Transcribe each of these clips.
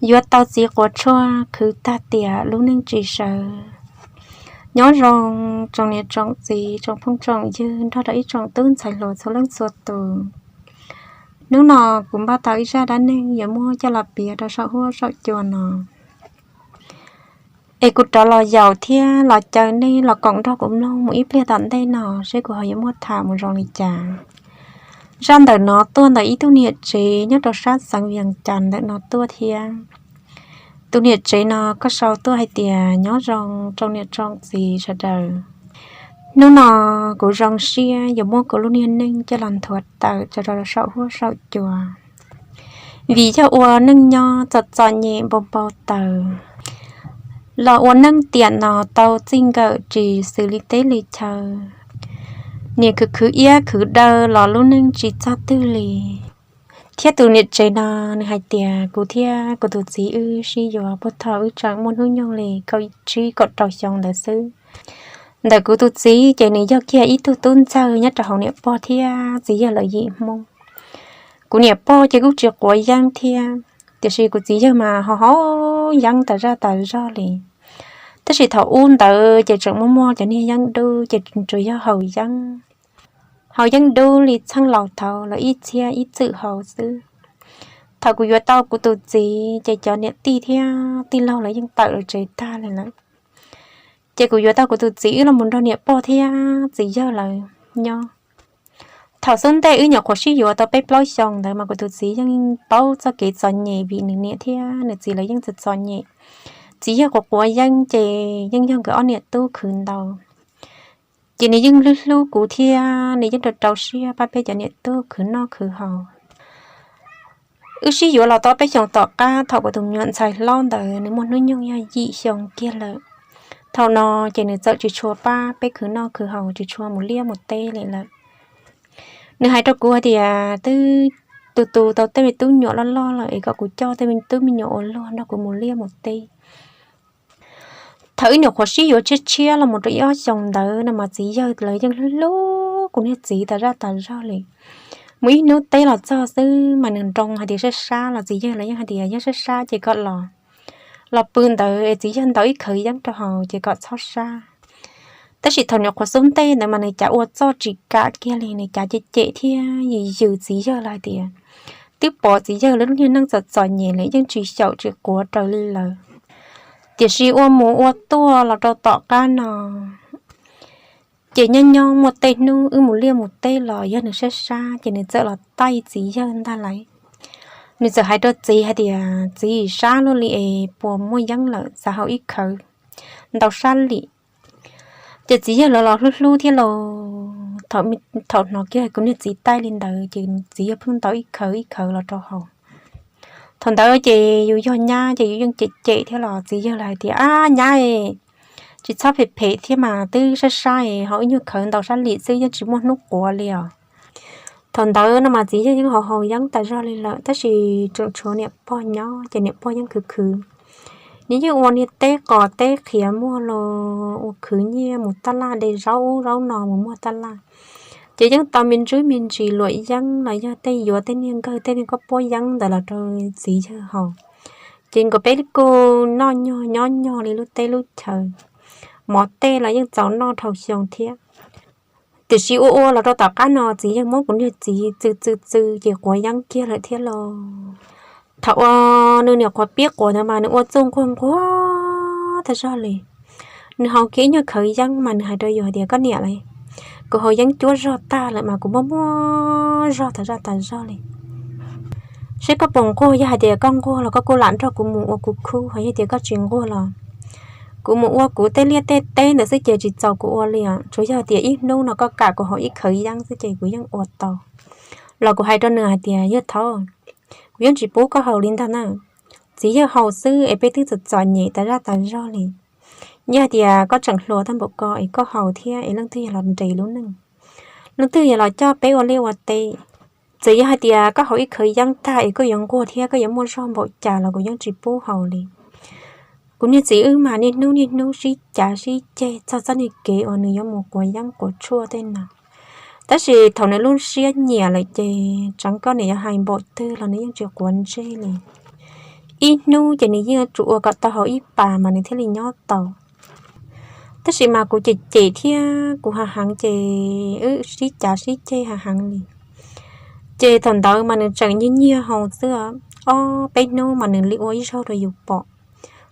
yuav tau txiv quav tshuaj khwv tag tiam lub neej tsis sawv. Nyob zoo tsoom niam tsoom txiv tsoom phooj tsoom ywg nrog rau ib tsoom tub ntxhais hluas txhua leej txhua tus. Hnub no kuv npaj tau ib zaj dab neeg yuav muab coj los piav rau saum huab saum cua no. Es kuv rov los yaum thiab los caw nej los koom nrog kuv mloog mus ib pliag tom ntej no seb kuv ho yuav muab tham mus zoo li cas. Zaj ntawm no tuaj ntawm ib tug niam tsev nyob rau sab xeev Vias Cas ntawm no tuaj thiab. Tus niam tsev no kuj sau tuaj hais tias, nyob zoo tsoom niam tsoom txiv sawv daws. Hnub no kuv zoo siab yuav muab kuv lub niag neej coj los nthuav tawm tso rau saum huab saum cua. Vim yog ua neej nyob txom txom nyem npau npau taws, los ua neej tiam no tau txij nkawm tsis xws li teb li chaw. Niam khwv khwv iab khwv daw los lub neej tsis txog twg li. Thiab tus niam tsev no nws hais tias, kuv thiab kuv tus txiv wb sib yuav puag thaum wb tseem muaj hnub nyoog li kaum tsib kaum rau xyoo ntawd xwb. Ntawm kuv tus txiv ces nws yog kiag ib tug tub ntxawg nyob rau hauv niam pog thiab txiv yawg lawv yim Hmoob. Kuv niam pog ces kuj tsis quav yeeb thiab, tiam sis kuv txiv yawg mas ho haus yeeb tas zaj tas zog li. Tab sis thaum ub ntawd ces tseem muaj muaj cov niag yeeb dub ces tsuas yog haus yeeb, haus yeeb dub li txheej laus thaud lawv ib txhiab ib txwm haus xwb. Thaum kuv yuav tau kuv tus txiv ces cov niam tij thiab tij laug lawv yeej tawm lawv tsev tag li lawm. Ces kuv yuav tau kuv tus txiv wb los mus nrog niam pog thiab txiv yawg lawv nyob. Thaum xub ntej wb nyuam qhuav sib yuav tau peb plaub xyoos ntawd mas kuv tus txiv yeej paub txoj kev txom nyem vim nws niam thiab nws txiv lawv yeej txom txom nyem. Txiv yawg quav quav yeeb ces yeej yog nkawd ob niam tub khwv ntau. Ces nws yeej hlub hlub kuv thiab nws yeej rau rau siab pab peb cov niam tub khwv noj khwv haus. Wb sib yuav los tau peb xyoos tom qab thaum kuv tus me nyuam ntxhais hlob ntawd nws muaj hnub nyoog yog yim xyoo kiag lawm. Thaum no ces nws txawm tsis tshua pab peb khwv noj khwv haus, tsis tshua mus liaj mus teb li lawm. Nws hais rau kuv hais tias, twb tu tu tau tej me tub me nyuam loj loj lawm es kom kuv coj tej me tub me nyuam ua luag nrog kuv mus liaj mus teb. Thaum wb nyuam qhuav sib yuav tshiab tshiab los mus rau ib ob xyoos ntawd no mas txiv yawg lawv yeej hlub hlub kuv niag txiv tas zaj tas zog li. Mus ib hnub teb los txog xwb mas nws nroo hais tias sab sab los txiv yawg lawv yeej hais tias yog sab sab ces kom los, los pw ntawd es txiv yawg ntaus ib khawv yeeb rau hauv ces kom txhob sab. Tab sis thaum nyuam qhuav xub ntej ntawd mas nws cav ua txoj tsis kam kiag li, nws cav cem cem thiab yws yws txiv yawg lawv hais tias, twb pom txiv yawg lawv lub niag neej txom txom nyem lawm yeej tsis xyaum tsis quav raws li lawv. Tiam sis ua mus ua tuaj los rau tom qab no ces nyob nyob muaj tej hnub wb mus liaj mus teb los yog nws sab sab ces nws txawm los taij txiv yawg ntag lauj. Nws txawm hais rau txiv hais tias, txiv, sab luaj li es puas muaj yeeb lawm, xav haus ib khawv ntau sab li. Ces txiv yawg lawv los hlub hlub thiab los, thaum hnov kiag kuv niag txiv taij li ntawd ces txiv yawg pheej ntaus ib khawv ib khawv los rau hauv. Thaum ntawd ces yus yog nyab ces yus yeej cem cem thiab los txiv yawg lawv hais tias, ab nyab, tsis txhob phem phem thiab mas, twb sab sab es haus ib nyuag khawv ntau sab li xwb yeej tsis muaj hnub quav li os. Thaum ntawd no mas txiv yawg yeej haus haus yeeb tas zog li lawm tab sis tseem tshuav niam pog nyob ces niam pog yeej khwv khwv. Nws yeej ua niag teb qos teb qhiav muag los ua khwv nyiaj mus taj laj, de zaub ub zaub no mus muag taj laj. Ces yeej tau me ntsis me ntsis luam yeeb los yog tej yuav tej niag nkawg tej niag koj puab yeeb ntawd los rau txiv yawg haus. Ces nkawd peb kuj noj nyog nyob nyog li lub teb lub chaw, mov tej los yeej txaus noj dhau xyoo thiab. Tiam sis ua ua los rau tom qab no txiv yawg muab kuv niag txiv txw txw txw ces quav yeeb kiag lawm thiab los. Thaum uas nws nyuam qhuav pib quav ntawd mas nws ua txuj nquag nquag tag zog li. Nws haus kiag ib nyuag khawv yeeb mas nws hais rau yus hais tias, koj niam, kuv haus yeeb cuab zog tag lawm mas kuv muaj muaj zog tas zog tas zog li. Seb koj puas nquag, yog hais tias koj nquag los koj kuj lam nrog kuv mus ua kuv khub, ho yog tias koj tsis nquag los kuv mus ua kuv tej liaj tej teb ntawd xwb ces tsis txaus kuv ua li os. Tsuas yog tias ib hnub no koj kam kuv haus ib khawv yeeb xwb ces kuv yeej ua tau. Los kuv hais rau nws hais tias, yawg thaub, kuv yeej tsis pub koj haus li ntag na. Txiv yawg haus xwb es peb twb txom txom nyem tas zaj tas zog li. Yog hais tias koj tseem hluas tag npaum ko es koj haus thiab es leej twg yog los nres lub neej, leej twg yog los coj peb ua liaj ua teb. Txawm yog hais tias koj haus ib khawv yeeb tag es koj yuav nquag thiab koj yuav muaj zog npaum cas los kuv yeej tsis pub haus li. Kuv niag txiv wb mas niaj hnub niaj hnub sib cav sib ceg txog txoj niag kev uas nws yuav mus quav yeeb quav tshuaj tej no. Tab sis thaum nws lub siab nyiam lawm ces tseev koj niam yuav hais npaum twg los nws yeej tsis quav ntsej li. ib hnub ces nws yeej yuav tsum ua kom tau hauv ib pas mas nws thiaj li nyob tau. Tab sis mas kuv cem cem thiab kuv hav heev ces wb sib cav sib ceg hav heev li. Ces thaum ntawd mas nws tseem nyiag nyiag haus xwb, ob peb hnub mas nws li ua ib zaug rau yus pom.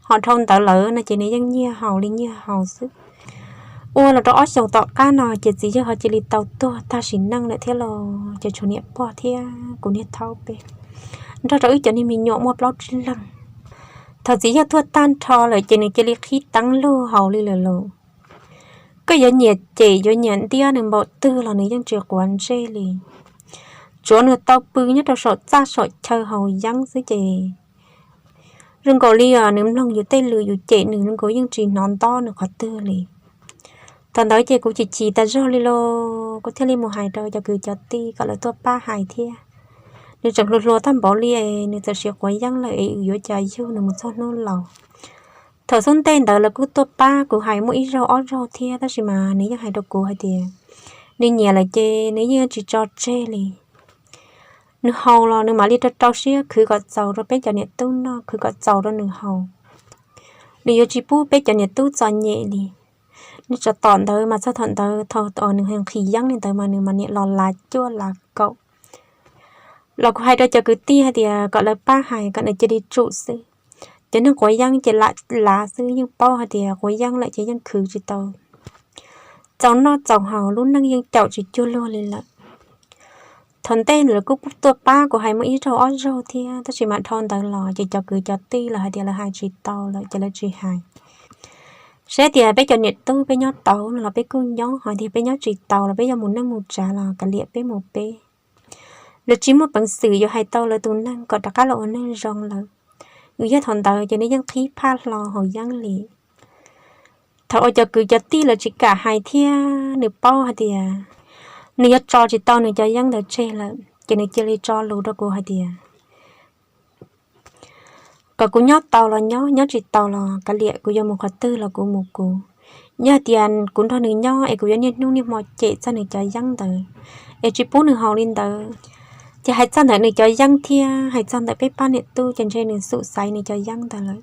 Ho dhau ntawd lawm no ces nws yeej nyiag haus li nyiag haus xwb. Ua los rau ob xyoos tom qab no ces txiv yawg ho cia li tau tuag tag sim neej lawm thiab los ces tshuav niam pog thiab kuv niag thaub peb nrog rau wb cov niag me nyuam muaj plaub tsib leeg. Thaum txiv yawg tuag tag nrho lawm ces nws cia li qhib teeb lug haus li lawm lauj. Koj yuav nyiam cem yuav nyiam ntiab nws npaum twg los nws yeej tsis quav ntsej li. Tsuav nws tau pw nyob rau saum txaj saum chaw haus yeeb xwb ces zoo nkaus li nws mloog yus tej lus yus cem nws zoo nkaus yeej tsis hnov ntob nws qhov twg li. Thaum ntawd ces kuv chim chim tas zog li los kuv thiaj li mus hais rau cov kwv cov tij kom lawv tuaj pab hais thiab. Nws tseem hluas hluas tag npaum li es nws txawm siv quav yeeb lawm es yuav cas yug nws mus txog hnub laus. Thaum xub ntej ntawd lawv kuj tuaj pab kuv hais muaj ib zaug ob zaug thiab tab sis mas nws yeej hais rau kuv hais tias nws nyiam lawm ces nws yeej tsis tso tseg li. Nws haus los nws mam li rau rau siab khwv kom txaus rau peb cov niam tub noj, khwv kom txaus rau nws haus. Nws yuav tsis pub peb cov niam tub txom nyem li. Nws tso tom ntawd mas txog thaum ntawd thaum nws nqhis yeeb li ntawd mas nws mas niam los lav cuaj lav kaum. Los kuv hais rau cov kwv tij hais tias kom lawv pab hais kom nws cia li tsum xwb. Cov neeg quav yeeb ces lam lav xwb, yeej paub hais tias quav yeeb lawm ces yeej khwv tsis tau txaus noj txaus haus, lub neej yeej caum tsis cuag luag li lawm. Thaum ntej lawv kuj tuaj pab kuv hais muaj ib zaug ob zaug thiab tab sis mas dhau ntawd los ces cov kwv cov tij los hais tias lawv hais tsis tau lawm ces lawv tsis hais. Saib tias peb cov niam tub peb nyob tau no los peb kuj nyob, hos tias peb nyob tsis tau los peb yuav mus neej mus tsav los kav liam peb mus peb. Lawv tsis muaj peev xwm yuav hais tau lawv tus neeg kom rov qab los ua neeg zoo lawm. Nws yog thaum ntawd ces nws yeej qhib phaj hlo haus yeeb li. Thaum uas cov kwv cov tij lawv tsis kam hais thiab nws paub hais tias nws yuav tso tsis tau nws cov yeeb ntawd tseg lawm ces nws cia li tso lus rau kuv hais tias kom kuv nyob tau los nyob, nyob tsis tau los kav liam, kuv yuav mus qhov twg los kuv mus kuv. Yog tias kuv nrog nws nyob es kuv yuav niaj hnub niaj hmo cem txog nws cov yeeb ntawd es tsis pub nws haus li ntawd, ces hais txog ntawm nws cov yeeb thiab hais txog ntawm peb pab niam tub ces ntshe nws xum xaiv nws cov yeeb ntawd lawm.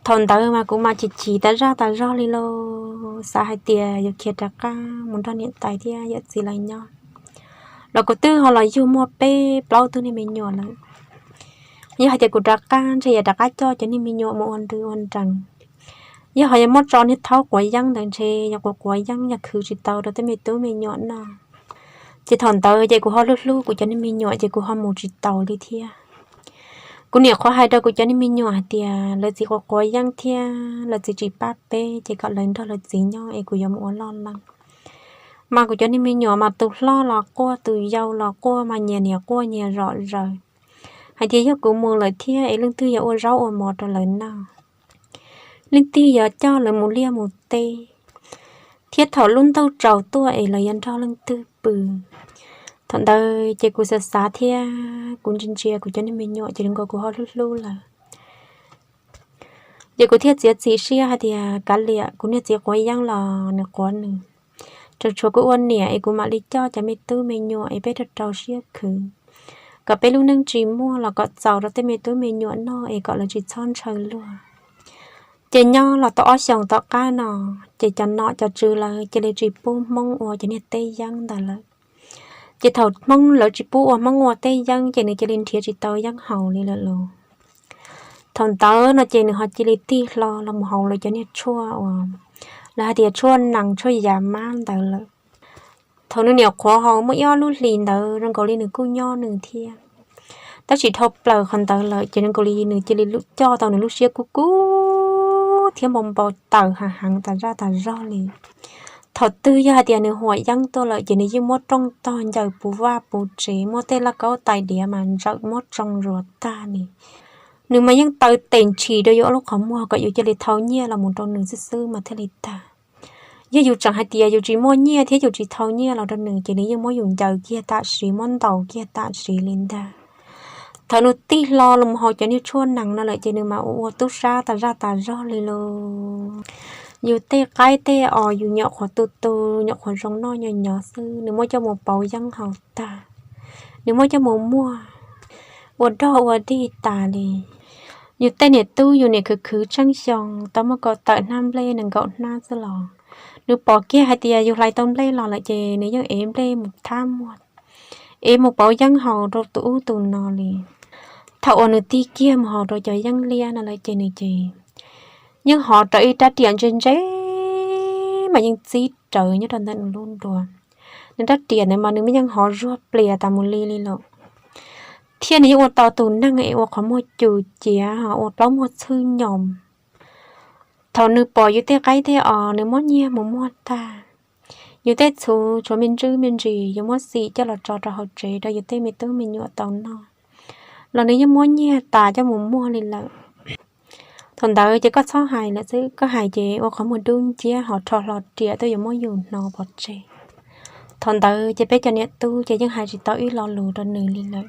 Thaum ntawd mas kuv mas chim chim tas zaj tas zog li lauj, xav hais tias yuav khiav rov qab mus nrog niam tais thiab yawm txiv lawv nyob, los kuv twb ho los yug muaj peb plaub tug niag me nyuam lawm. Yog hais tias kuv rov qab ntshe yuav rov qab coj cov niag me nyuam mus ua nrw ua nrees. Yog ho yuav muab tso niag thaub quav yeeb ntawd ntshe yog quav quav yeeb yog khwv tsis tau rau tej me tub me nyuam noj. Ces thaum ntawd ces kuv ho hlub hlub kuv cov niag me nyuam ces kuv ho mus tsis taus li thiab. Kuv niam qhuav hais rau kuv cov niag me nyuam hais tias lawv txiv quav quav yeeb thiab lawv txiv tsis pab peb ces kom lawv nrog lawv txiv nyob es kuv yuav mus ua loj leej. Mas kuv cov niag me nyuam mas tus hlob los quaj tus yau los quaj mas nyias niam quaj nyias zom zaws hais tias yog kuv mus lawm thiab es leej twg yuav ua zaub ua mov rau lawv noj, leej twg yuav coj lawv mus liaj mus teb, thiab thaum lub ntuj tsaus tuaj es lawv yuav nrog leej twg pw. Thaum ntawd ces kuv xav xav thiab kuv ntsia ntsia kuv cov niag me nyuam ces zoo nkaus kuv ho hlub hlub lawv. Ces kuv thiaj txiav txim siab hais tias kav liam, kuv niag txiv quav yeeb los nws quav nws, tseem tshuav kuv ua niam es kuv mam li coj cov me tub me nyuam es peb rau rau siab khwv, kom peb lub neej tsis muaj los kom txaus rau tej me tub me nyuam noj es kom lawv tsis txhob ntshaw luag. Ces nyob los tau ob xyoos tom qab no, ces cov nom cov tswv lawv cia li tsis pub Hmoob ua cov niag teb yeeb ntawd lawm. Ces thaum Hmoob lawv tsis pub ua Hmoob ua teb yeeb ces nws cia li nrhiav tsis tau yeeb haus li lawm los. Thaum ntawd no ces nws ho cia li tig hlo los mus haus lawv cov niag tshuaj uas lawv hais tias tshuaj nees tshuaj yas mab ntawd lawm. Thaum nws niam qhuav haus muaj ib ob lub hlis ntawd zoo nkaus li nws kuj nyob nws thiab, tab sis dhau plaws qhov ntawd lawm ces zoo nkaus li nws cia li coj tau nws lub siab kub kub thiab npau npau taws hav heev tas zaj tas zog li. Thaum twg yog hais tias nws huam yeeb tuaj lawm ces nws yeej muab rooj tog ncaws puv vaj puv tsev, muab tej lauj kaub tais diav mas ntsawm muab tsoo zuav tag li. Nws mas yeej taw tes ntshis rau yus ob lub qhov muag kom yus cia li thau nyiaj los mus rau nws xwb xwb mas thiaj li tag. Yog yus tseem hais tias yus tsis muaj nyiaj thiab yus tsis thau nyiaj los rau nws ces nws yeej muab yus ncaws kiag tam sim, muab ntaus kiag tam sim li ntag. Thaum nws tig hlo los mus haus cov niag tshuaj nees no lawm ces nws mas ua ua tub sab tas zaj tas zog li lauj. Yus tej qaib tej os yus nyuam qhuav tu tu, nyuam qhuav zoo noj nyo nyov xwb, nws muab coj mus pauv yeeb haus tag, nws muab coj mus muag. ua dog ua dig tas li. Yus tej niam tub yus niam khwv khwv tsheej xyoo tau muaj kaum tawm hnab nplej nees nkaum hnab xwb los, nws pom kiag hais tias yus hlais tau nplej los lawm ces nws yeej ev nplej mus thab muag, ev mus pauv yeeb haus rau tus ub tus no li. Thaum uas nws tig kiag mus haus rau cov yeeb liab no lawm ces nws ces yeej hov rawv ib rab riam ntse ntse mas yeej txib rawv nyob rau ntawm nws lub nruas. Nws rab riam ntawd mas nws yeej hov zuag plias tas mus li li lawm, thiab nws yeej ua tau tus neeg es ua qhov muag cus ciav ho ua plaub muag txhwj nyoos. Thaum nws pom yus tej qaib tej os nws muab nyiag mus muag tag, yus tej txhuv tshuav me ntsis me ntsis yus muab xim coj los tso rau hauv tsev rau yus tej me tub me nyuam tau noj los nws yeej muab nyiag tas coj mus muag li lawm. Thaum ntawd ces koj txhob hais lawm xwb, koj hais ces ua qhov muag dub nciab ho rho hlo riam tuaj yuav muab yus hno pov tseg. Thaum ntawd ces peb cov niam tub ces yeej hais tsis tau ib lo lus rau nws li lawm.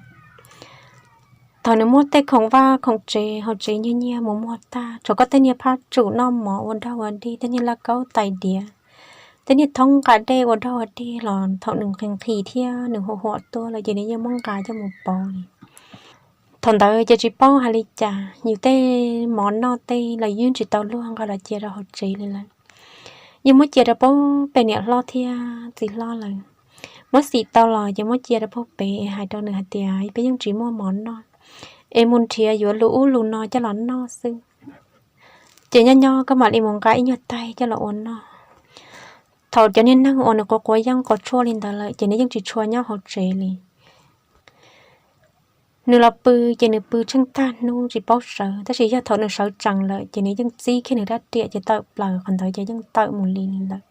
Thaum nws muab tej khoom vaj khoom tsev hauv tsev nyiag nyiag mus muag tag, tshuav koj tej niag phab tsum noj mov ua dog ua dig, tej niag laj kaub tais diav, tej niag thoob nqa dej ua dog ua dig los thaum nws nqhis nqhis thiab nws huam huam tuaj lawm ces nws yeej muab nqa coj mus pauv li. Thaum ntawd ces tsis paub hais li cas, yus tej mov noj tej los yeej tsis tau luag nqa los cia rau hauv tsev li lawm. Yeej muab cia rau puag pem niam hlob thiab txiv hlob lawm. Muab xim tau los ces muab cia rau puag pem es hais rau nws hais tias peb yeej tsis muaj mov noj, es mus nrhiav yuav lus ub lus no coj los noj xwb. Ces nyob nyob koj mam li mus nqa ib nyuag taig coj los ua noj. Thaum cov niag neeg uas nws quav quav yeeb quav tshuaj li ntawd lawm ces nws yeej tsis tshua nyob hauv tsev li. Nws los pw ces nws pw tsheej tag hnub tsis paub sawv, tab sis yog thaum nws sawv tsees lawm ces nws yeej txib kiag nws rab riam ces tawm plaws qhov ntawd ces yeej tawm mus li li lawm.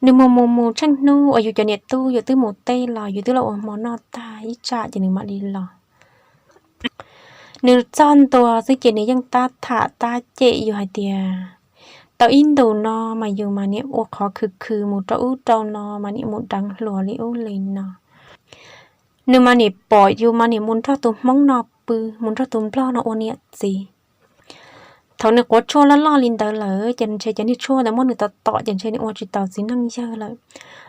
Nws mus mus mus tsheej hnub uas yus cov niam tub yus twb mus teb los yus twb los ua hmo noj tag ib tsam ces nws mam li los. Nws txog ntua xwb ces nws yeej tab tham tab cem yus hais tias tau ib ntus no mas yus mas niam ua qhov khwv khwv mus rau ub rau no mas niam mus deev hluas li ub li no. Nws mas niam pom yus mas niam mus nrog tus Hmoob no pw, mus nrog tus Nplog no ua niam txiv. Thaum nws quav tshuaj loj loj li ntawd lawm ces ntshe cov niag tshuaj ntawd muab nws tom tom ces ntshe nws ua tsis taus txiv neej yawg lawm.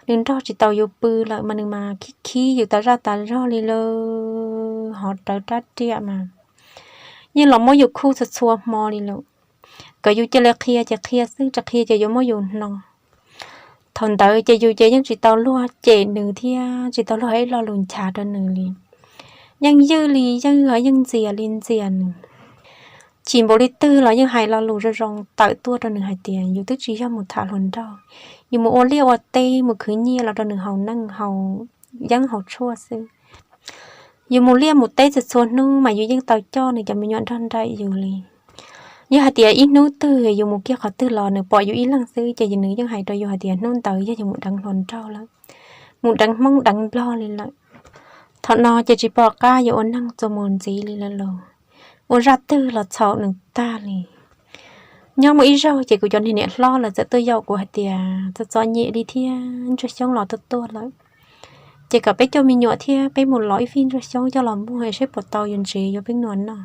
Nws nrog tsis tau yus pw lawm mas nws mas khib khib yus tas zaj tas zog li lawm, hov rawv rab riam mas yeej los muab yus khuj txhua txhua hmo li lawm. Kom yus cia li qhia ces qhia xwb, tsis qhia ces yuav muab yus hno. Thaum ntawd ces yus ces yeej tsis tau luag cem nws thiab tsis tau luag hais ib lo lus nchav rau nws li. Yeej ywj li ywj, yeej ntxias li ntxias nws. Chim npaum li twg los yeej hais lo lus zoo zoo tawm tuaj rau nws hais tias yus twb tsis yog mus tham hluas nraug, yus mus ua liaj ua teb mus khwv nyiaj los rau nws haus neej haus yeeb haus tshuaj xwb. Yus mus liaj mus teb txhua txhua hnub mas yus yeej tau coj nws cov me nyuam nrog nraim yus li. Yog hais tias ib hnub twg yus mus kiag qhov twg los nws pom yus ib leeg xwb ces nws yeej hais rau yus hais tias hnub ntawd yog yus mus deev hluas nraug lawm, mus deev Hmoob deev Nplog li lawm. Thaum no ces tsis pom qab yuav ua neeg txuas mus ntxiv li lawm los, ua zaj twg los txhaum nws tag li. Nyob muaj ib zaug ces kuv cov niag niam hlob lawv txawm tuaj yaum kuv hais tias txom txom nyem li thiab ntsuag xyoob los tuaj tuaj lawm, ces kom peb coj me nyuam thiab peb mus lov ib fij ntsuag xyoob coj los muag seb puas tau yuav ntsev yuav peb nua noj.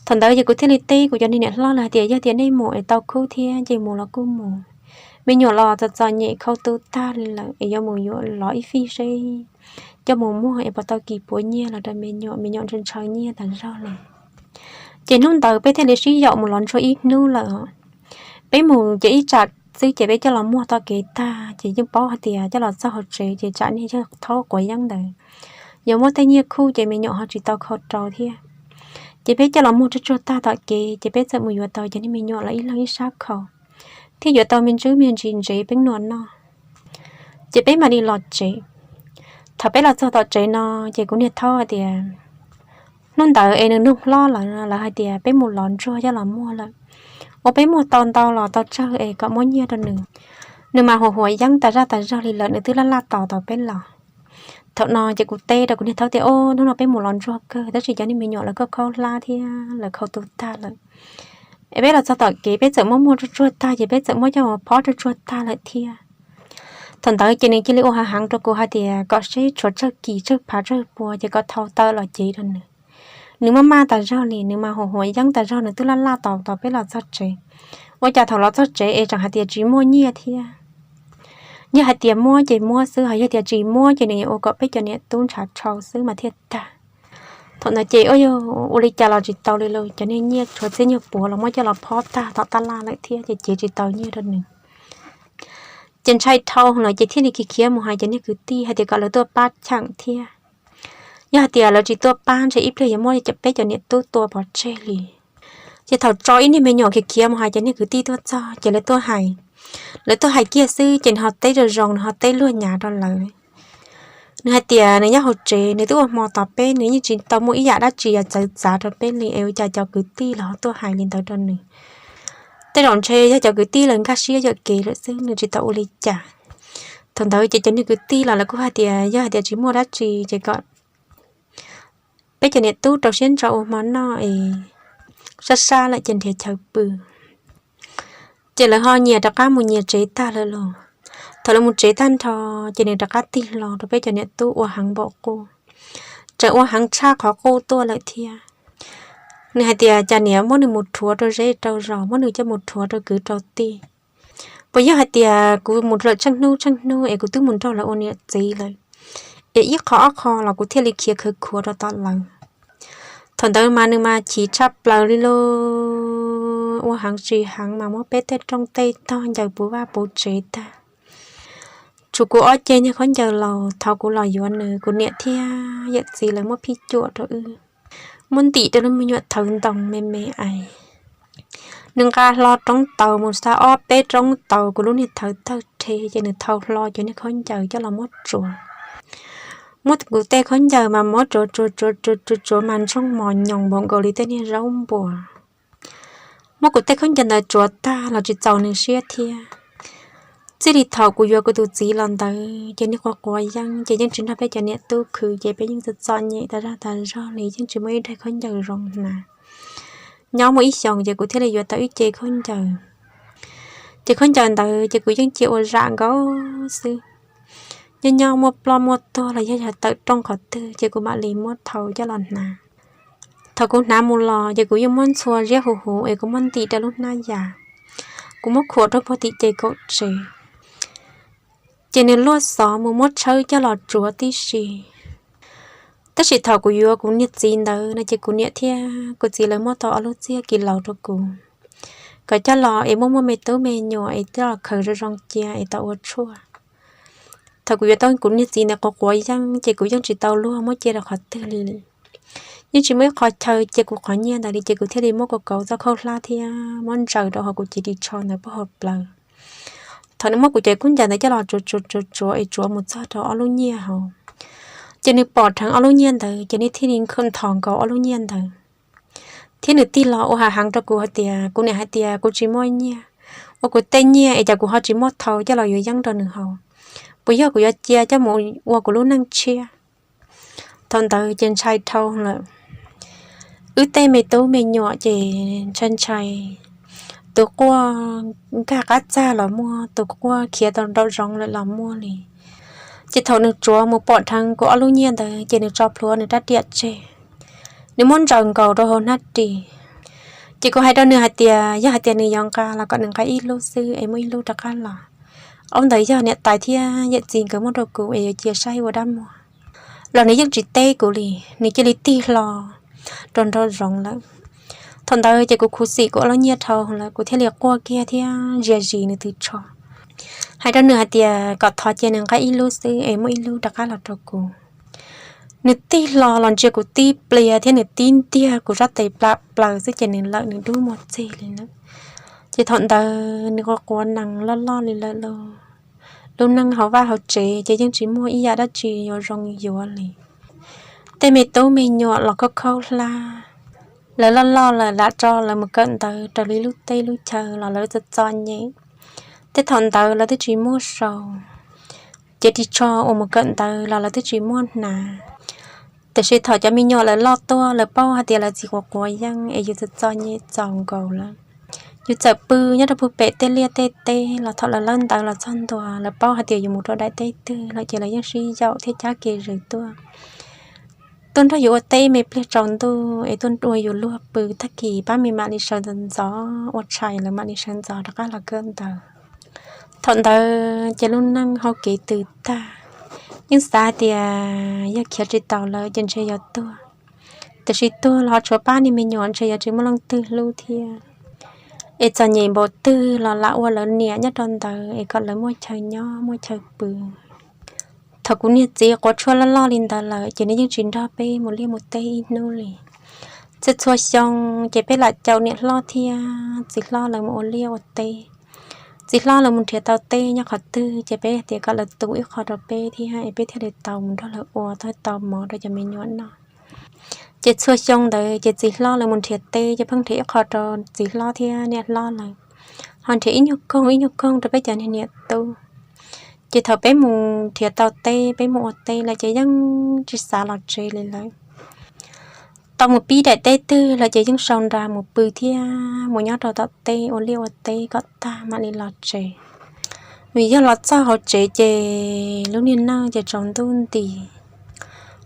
Thaum ntawd ces kuv thiaj li teb kuv cov niag niam hlob lawv hais tias yog tias nej mus es tau khub thiab ces mus los kuj mus, me nyuam los txom txom nyem khau tu tag li lawm es yuav mus yuav lov ib fij seb coj mus muag es puas tau kis puav nyiaj los rau me nyuam, me nyuam ntshaw ntshaw nyiaj tas zog li. Ces hnub ntawd peb thiaj li sib yaum mus lov ntsuag ib hnub lawm. Peb mus ces ib tsam xwb ces peb coj los muag tau kev tag ces yeej paub hais tias coj los txog hauv tsev ces tsam niag yawg thaub quav yeeb ntawd yuav muab tej nyiaj khuj ces me nyuam ho tsis tau khau rau thiab. Ces peb coj los muag tsuag tsuag tag tom kev ces peb txawm mus yuav tau cov niag me nyuam los ib leeg ib sab khau, thiab yuav tau me ntsis me ntsis ntsev peb nua noj. Ces peb mam li los tsev. Thaum peb los txog tom tsev no ces kuv niag thaub hais tias hnub ntawd es nws nug hlob lawv, lawv hais tias peb mus lov ntsuag coj los muag lawm, ua peb muag tau ntau los tau tsawg es kom muab nyiaj rau nws. Nws mas huam huam yeeb tas zaj tas zog li lawm, nws twb laj laj tos tos peb los. Thaum no ces kuv teb rau kuv niag thaub tias o, hnub no peb mus lov ntsuag kawg tab sis cov niag me nyuam lawv khaub khaub hlab thiab lawv khau tu tag lawm. Es peb los txog tom kev peb txawm muab muag tsuag tsuag tag ces peb txawm muab coj mus phob tsuag tsuag tag lawm thiab. Thaum ntawd ces nws cia li ua hav heev rau kuv hais tias kom seb tshuav tsawg kis tsawg phav tsawg pua ces kom thau taw los cev rau nws. Nws maj maj tas zog li, nws mas huam huam yeeb tas zog, nws twb laj laj tos tos peb los txog tsev, ua cas thaum los txog tsev es tseem hais tias tsis muaj nyiaj thiab. Yog hais tias muab ces muab xwb, ho yog tias tsis muab ces nws yuav ua kom peb cov niam tub ntshav tshau xwb mas thiaj tag. Thaum ntawd ces ua yog ua li cas los tsis tau li lawm, cov niag nyiaj tshuav txhiab nyuag puav los muab coj los phob tag tom tab laj lawm thiab ces cev tsis tau nyiaj rau nws. Ces ntshai dhau lawm ces thiaj li khiav khiav mus hais cov niag kwv tij hais tias kom lawv tuaj pab cheem thiab. Yog hais tias lawv tsis tuaj pab ntshe ib pliag yuav muab peb cov niam tub tua pov tseg li. Ces thaum tso ib niag me nyuam khiav khiav mus hais cov niag kwv tij tuaj txog ces lawv tuaj hais, lawv tuaj hais kiag xwb ces nws ho teb zoo zoo, nws ho teb luag nyav rau lawv. Nws hais tias nws nyob hauv tsev, nws twb ua hmo tos peb, nws yeej tsis tau muaj ib yam dab tsi yuav txawv txav rau peb li es ua cas cov kwv tij los ho tuaj hais li ntawd rau nws. Tej zaum ntshe yog cov kwv tij lawv nkag siab yuam kev lawm xwb, nws tsis tau ua li cas. Thaum ntawd ces cov niag kwv tij los lawv kuj hais tias yog hais tias tsis muaj dab tsi ces kom peb cov niam tub rau siab ntso ua hmo noj es sab sab lawm ces nrhiav chaw pw. Ces lawv ho nyias rov qab mus nyias tsev tag lawm los. Thaum lawv mus tsev tag nrho ces nws rov qab tig hlo rau peb cov niam tub ua heev npaum quj, tseem ua heev tshaj qhov quj tuaj lawm thiab. Nws hais tias cas niam muab nws mus rhuav rau zej rau zos, muab nws coj mus rhuav rau kwv rau tij. Puas yog hais tias kuv mus lawm tsheej hnub tsheej hnub es kuv twb mus nrog lawv ua niam txiv lawm, es ib qho ob qho los kuv thiaj li khiav khawv khuav rau tom lawv. Thaum ntawd mas nws mas chim tshaj plaws li lauj, ua heev tsis heev mas muab peb tej rooj tej tog ncaws puv vaj puv tsev tag. Tshuav kuv ob ceg niag khaub ncaws laus, thaum kuv los yuav nws, kuv niam thiab yawm txiv lawv muab phij cuam rau wb, muab ntim rau lub me nyuam thawv ntoo me me ais. Nws nqa hlo roob taus mus xa ob peb roob taus kuv lub niag thawv tawg rhe ces nws thau hlo cov niag khaub ncaws coj los muab tsuav. Muab kuv tej khaub ncaws mas muab tsuav tsuav tsuav tsuav tsuav mas ntsoog mos nyoos npaum nkaus li tej niag zaub npuas. Muab kuv tej khaub ncaws ntawd tsuav tag los tsis txaus nws siab thiab. Txij li thaum kuv yuav kuv tus txiv los ntawd ces niag quav quav yeeb ces yeej tsis nrog peb cov niam tub khwv ces peb yeej txom txom nyem tas zog tas zog li, yeej tsis muaj ib daig khaub ncaws zoo hnav. Nyob muaj ib xyoos ces kuv thiaj li yuav tau ib ce khaub ncaws. Ces khaub ncaws ntawd ces kuv yeej cia ua zam nkaus xwb. Nyob nyob muaj ploj muaj tuag los yog yog tawm rooj qhov twg ces kuv mam li muab thau coj los hnav. Thaum kuv hnav mus los ces kuv yeej muab ntxhua ziab huv huv es kuv muab ntim rau lub hnab yas, kuv muab khuam rau puag tim ces kaum tsev. Ces nws luaj xov mus muab tshawb coj los tsuav tib si. Tab sis thaum kuv yuav kuv niag txiv ntawd no ces kuv niam thiab kuv txiv lawv muab tau ob lub txiag kis laus rau kuv, kom coj los es muaj muaj me tub me nyuam es coj los khaws zoo zoo cia es tau ua tshuaj. Thaum kuv yuav tau kuv niag txiv ntawd quav quav yeeb ces kuv yeej tsis tau luag muab cia rau qhov twg li. Yeej tsis muaj ib qho chaw cia kuv qhov nyiaj ntawd li ces kuv thiaj li muab kauv kauv txoj khaub hlab thiab muab ntsaws rau hauv kuv cev ris tsho ntawd puag hauv plawv. Thaum nws muab kuv cov khaub ncaws ntawd coj los tsuav tsuav tsuav tsuav es tsuav mus txog rau ob lub nyiaj hauv, ces nws pom dheev ob lub nyiaj ntawd ces nws thiaj li nthos nkaus ob lub nyiaj ntawd. Thiab nws tig los ua hav heev rau kuv hais tias, kuv niam hais tias kuv tsis muaj nyiaj, ua kuv tej nyiaj es cas kuv ho tsis muab thau coj los yuav yeeb rau nws haus. Puas yog kuv yuav cia coj mus ua kuv lub neej tshiab? Thaum ntawd ces ntshai dhau lawm. Wb tej me tub me nyuam ces ntshai ntshai, tus quaj nkag qab txag los muaj, tus quaj khiav tau nraum zoov lawm los muaj li. Ces thaum nws tsuav mus pom dheev kuv ob lub nyiaj ntawd ces nws tso plhuav nws rab riam tseg, nws muab ntsaws nkaus rau hauv hnab ris. Ces kuv hais rau nws hais tias yog hais tias nws yuav nqa los kom nws nqa ib lub xwb es muab ib lub rov qab los. Ob ntawd yog niam tais thiab yawm txiv nkawd muab rau kuv es yuav cia saib ua dab muag los nws yeej tsis teb kuv li, nws cia li tig hlo rau nraum zoov lawm. Thaum ntawd ces kuv khuv xim kuv ob lub nyiaj dhau lawm, kuv thiaj li quaj kiag thiab ntsia zis nws tw tsho, hais rau nws hais tias kom thov cia nws nqa ib lub xwb es muab ib lub rov qab los rau kuv. Nws tig hlo los ntsia kuv tib pliag thiab nws tib ntiag kuv sab tes plam plaws xwb ces nws lawm nws dub muag txig li lawm. Ces thaum ntawd nws quav quav nees loj loj li lawm lauj. Lub neej hauv vaj hauv tsev ces yeej tsis muaj ib yam dab tsi yuav zoo yuav li. Tej me tub me nyuam los khaub khaub hlab, lawv loj loj lawm lam tso lawv mus kawm ntawv raws li lub teb lub chaw los lawv txom txom nyem. Tej thaum ntawd lawv twb tsis muaj sau, ces ris tsho uas mus kawm ntawv los lawv twb tsis muaj hnav. Tiam sis thaum cov me nyuam lawv loj tuaj lawv paub hais tias lawv txiv quav quav yeeb es yus txom txom nyem txaus nkaus lawm. Yus txawm pw nyob rau puag pem tej liaj tej teb los thaum lawv lawb ntawv los txog ntua lawv paub hais tias yus mus rau daim teb twg lawm ces lawv yeej sib yaum thiab cab kev zws tuaj, tuaj nrog yus ua teb me pliag tsaus ntuj es tuaj ua yus luag pw, tag kis pab me mam li sawv ntxov ntxov ua tshais lawv mam li sawv ntxov rov qab los kawm ntawv. Thaum ntawd ces lub neej hauv kev tws tag, yeej xav hais tias yog khiav tsis taus lawm ces ntshe yuav tuag. Tiam sis tuag los ho tshuav pab niag me nyuam ntshe yuav tsis muaj leej twg hlub thiab. Es txom nyem npaum twg los lam ua lawv niam nyob rau ntawd es kom lawv muaj chaw nyob muaj chaw pw. Thaum kuv niag txiv quav tshuaj loj loj li ntawd lawm ces nws yeej tsis nrog peb mus liaj mus teb ib hnub li. Txhua txhua xyoo ces peb lam caum niam hlob thiab txiv hlob lawv mus ua liaj ua teb. Txiv hlob lawv mus nrhiav tau teb nyob qhov twg ces peb tias kom lawv tu ib qho rau peb thiab es peb thiaj li tau mus nrog lawv ua thiab tau mov rau cov me nyuam noj. Ces txhua xyoo ntawd ces txiv hlob lawv mus nrhiav teb ces pheej nrhiav ib qho rau txiv hlob thiab niam hlob lawv, ho nrhiav ib nyuag koog ib nyuag koog rau peb cov niam tub. Ces thaum peb mus nrhiav tau teb peb mus ua teb lawm ces yeej tsis xav los tsev li lawm. Tau mus pib daim teb twg lawm ces yeej sau nra mus pw thiab mus nyob rau tom teb ua liaj ua teb kom tag mam li los tsev. Vim yog los txog hauv tsev ces lub niag neej ces tsaus ntuj nti,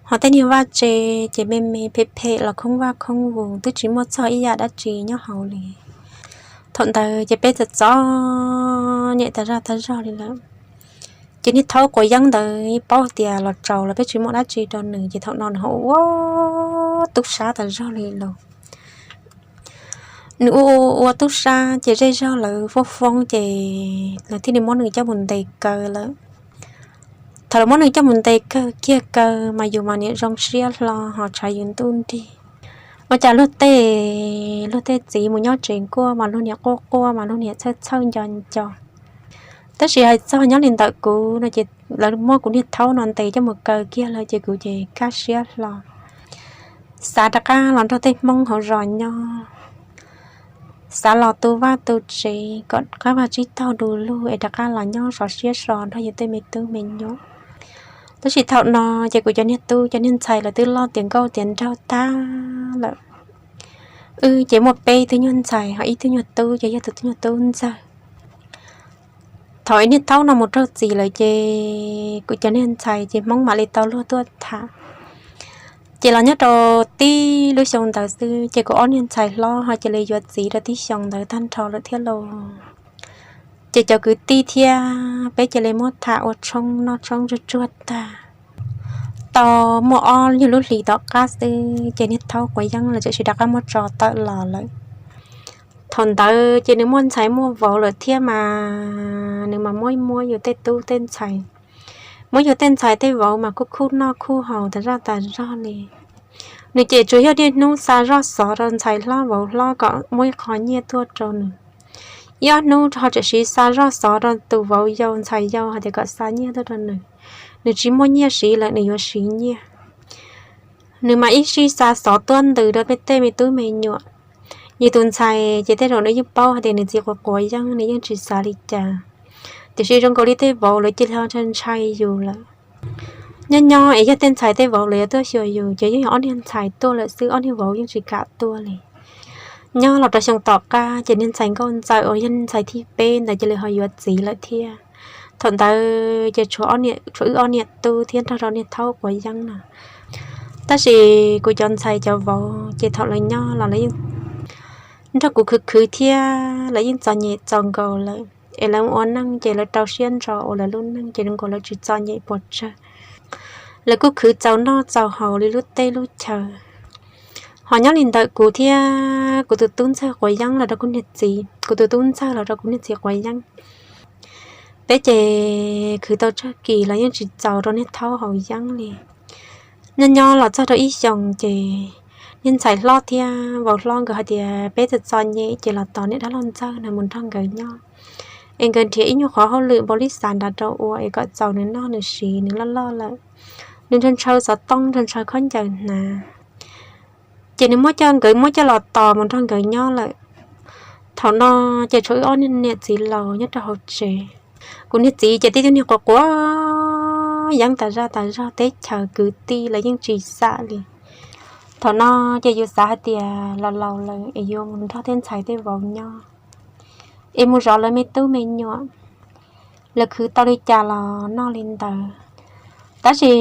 ho tej niag vaj tse ces me me phem phem los khoob vaj khoob vus twb tsis muaj txog ib yam dab tsi nyob hauv li. Thaum ntawd ces peb txom txom nyem tas zaj tas zog li lawm. Ces niag thaub quav yeeb ntawd paub tias los tsaus los peb tsis muaj dab tsi rau nws ces thaum no nws ho ua tub sab tas zog li los. Nws ua ua tub sab ces zej zog lawv foob foob ces lawv thiaj li muab nws coj mus ntes kaw lawm. Thaum lawv muab nws coj mus ntes kaw kiag kaw mas yus mas niam zoo siab hlo ho tshav yus ntuj nrig. Ua cas luag tej, luag tej txiv mus nyob tsev nkuaj mas luag niam quaj quaj mas luag niam txhawj txhawj nco nco. Tab sis hais txog nyob li ntawm kuv no ces lawv muab kuv niag thaub no ntes coj mus kaw kiag lawm ces kuv ces kaj siab hlo, xav rov qab los nrog tej Hmoob hauv zos nyob, xav los tu vaj tu tsev kom qab vaj tsib taug du lug es rov qab los nyob sov siab so nrog yus tej me tub me nyuam. Tab sis thaum no ces kuv cov niag tub cov niag ntxhais lawv twb loj tiav nkauj tiav nraug tag lawm. Wb ces muaj peb tug nyuag ntxhais ho ib tug nyuag tub ces yog tus tub nyuag tub ntxawg. Thaum niag thaub no mus raug txim lawm ces kuv cov niag ntxhais ces Hmoob mam li tau luag tuaj tham. Ces los nyob rau tib lub xyoo ntawd xwb ces kuv ob niag ntxhais hlob ho cia li yuav txiv rau tib xyoo ntawd tag nrho lawm thiab lauj. Ces cov kwv tij thiab peb cia li muab tham ua tshoob noj tshoob tsuag tsuag tag. Tau muaj ob nyuag lub hlis tom qab xwb ces niag thaub quav yeeb los txawm sis rov qab muab tso tawm los lawm. Thaum ntawd ces nws muaj ntxhais muaj vauv lawm thiab mas nws mas muab muab yus tej tub tej ntxhais, muab yus tej ntxhais tej vauv mas kuj khuj noj khuj haus tas zaj tas zog li. Nws ces tsuas yog niaj hnub xa zoj xov rau ntxhais hlob vauv hlob kom muab ib qho nyiaj tuaj rau nws. Ib ob hnub ho txawm siv xa zoj xov rau tus vauv yau ntxhais yau hais tias kom xa nyiaj tuaj rau nws. Nws tsis muaj nyiaj siv lawm nws yuav siv nyiaj. Nws mas ib sij xa xov tuaj ntws rau peb tej me tub me nyuam. Yus tus ntxhais ces tej zaum nws yeej paub hais tias nws txiv quav quav yeeb nws yeej tsis xav li cas. Tiam sis zoo nkaus li tej vauv lawv cia li ho ntshai ntshai yus lawm. Nyob nyob es yog tej ntxhais tej vauv lawv yuav tuaj xyuas yus ces yeej yog ob niag ntxhais tuaj lawm xwb, ob niag vauv yeej tsis kam tuaj li. Nyob los rau xyoo tom qab ces niag ntxhais nkauj ntxawm uas yog ntxhais thib peb ntawd cia li ho yuav txiv lawm thiab. Thaum ntawd ces tshuav wb ob niam tub thiab nrog rau niag thaub quav yeeb no. Tab sis kuv cov ntxhais cov vauv ces thaum lawv nyob los lawv yeej nrog kuv khwv khwv thiab lawv yeej txom nyem txaus nkaus lawm. Es lawv ua neej ces lawv rau siab ntso ua lawv lub neej ces zoo nkaus lawv tsis txom nyem puas tsawg. Lawv kuj khwv txaus noj txaus haus li lub teb lub chaw. Ho nyob li ntawm kuv thiab kuv tus tub ntxawg quav yeeb los rau kuv niag txiv, kuv tus tub ntxawg los rau kuv niag txiv quav yeeb, peb ces khwv tau tsawg kis los yeej tsis txaus rau niag thaub haus yeeb li. Nyob nyob los txog rau ib xyoos ces niag ntxhais hlob thiab vauv hlob nkawd hais tias peb txom txom nyem ces los tos niam dab laug ntxawg no mus nrog nkawd nyob, es nkawd nrhiav ib nyuag qhov hauj lwm npaum li xav nrad rau ua es kom txaus nws noj nws siv, nws loj loj lawm, nws ntshaw ntshaw xov tooj ntshaw ntshaw khaub ncaws hnav. Ces nws muab coj, nkawd muab coj los tos mus nrog nkawd nyob lawm. Thaum no ces tshuav wb ob niag niam txiv laus nyob rau hauv tsev. Kuv niag txiv ces tib tug niag quav quav yeeb tas zaj tas zog, teb chaws kwv tij los yeej tsis xam li. Thaum no ces yus xav hais tias los laus lawm es yuav mus nrog tej ntxhais tej vauv nyob, es mus zov lawv me tub me nyuam, lawv khwv tau li cas los noj li ntawd. Tab sis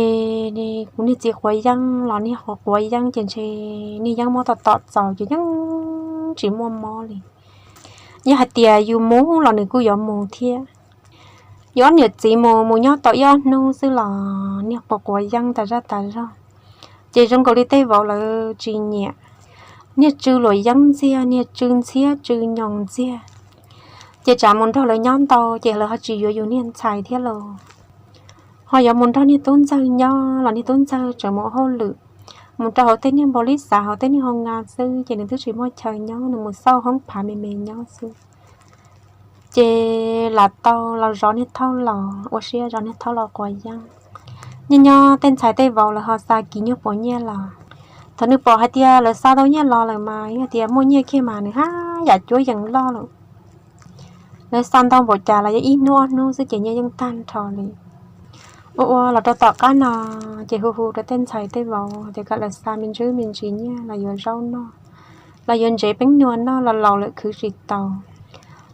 kuv niag txiv quav yeeb los niag quav quav yeeb ces ntshe niag yeeb muab tom tom txaus ces yeej tsis muaj mob li. Yog hais tias yus mus los nws kuj yuav mus thiab. Yus ob niam txiv mus mus nyob tau ib ob hnub xwb los niag quav quav yeeb tas zaj tas zog, Ces zoo nkaus li tej vauv lawv tsis nyiam, niag tsw luam yeeb ntxiag, niag tsw ntxhiab tsw nyoos ntxiag. Ces tsam mus nrog lawv nyob ntau ces lawv ho tsis yuav yus niag ntxhais thiab los, ho yuav mus nrog niag tub ntxawg nyob los niag tub ntxawg tseem mus hauj lwm, mus rau hauv tej niag npau li xav hauv tej niag hoo nga xwb ces nws twb tsis muaj chaw nyob, nws mus xauj hoob phav me me nyob xwb. Ces lam tau los zov niag thaub los ua siab zov niag thaub los quav yeeb. Nyob nyob tej ntxhais tej vauv lawv ho xa kiv nyuag puav nyiaj los. Thaum nws pom hais tias lawv xa tau nyiaj los lawm mas yog tias muaj nyiaj kiag mas nws haj yam cuab yees loj lawm. Lawv xa ntau npaum cas los yog ib hnub ob hnub xwb ces nyiaj yeej tag nrho li. Ua ua los rau tom qab no ces hu hu rau tej ntxhais tej vauv tias kom lawv xa me ntsis me ntsis nyiaj los yuav zaub noj, los yuav ntsev peeb nuas noj los laus lawm khwv tsis tau.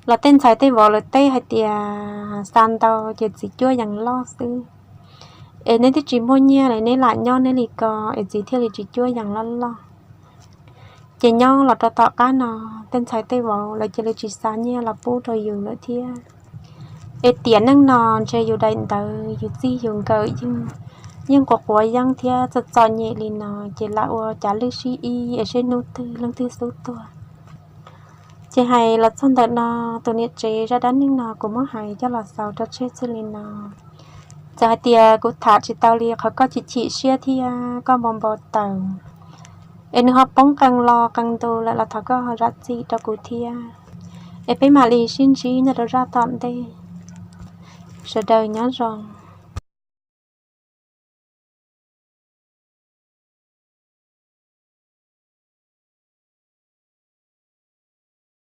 Los tej ntxhais tej vauv lawv teb hais tias xa ntau ces txiv cuab yees loj xwb, es neb twb tsis muaj nyiaj li, neb lam nyob neb li ko es txiv thiaj li tsis cuab yees loj loj. Ces nyob los rau tom qab no tej ntxhais tej vauv lawv cia li tsis xa nyiaj los pub rau yus lawm thiab. Es tiam neej no ntshe yus daim ntawv yus txij yus nkawm yeej quav quav yeeb thiab txom txom nyem li no, ces lam ua cav lwj sib ib es seb hnub twg leej twg xub tuag. Ces hais los txog ntawm no, tus niam tsev zaj dab neeg no kuv muab hais coj los xaus rau tsheb txij li no. Txawm hais tias kuv tham tsis tau li qhov koj chim chim siab thiab koj npau npau taws, es nws ho poob qee lo qee ntu lawm los thov koj ho zam txim rau kuv thiab. Es peb mam li sib ntsib nyob rau zaj tom ntej. Sawv daws nyob zoo.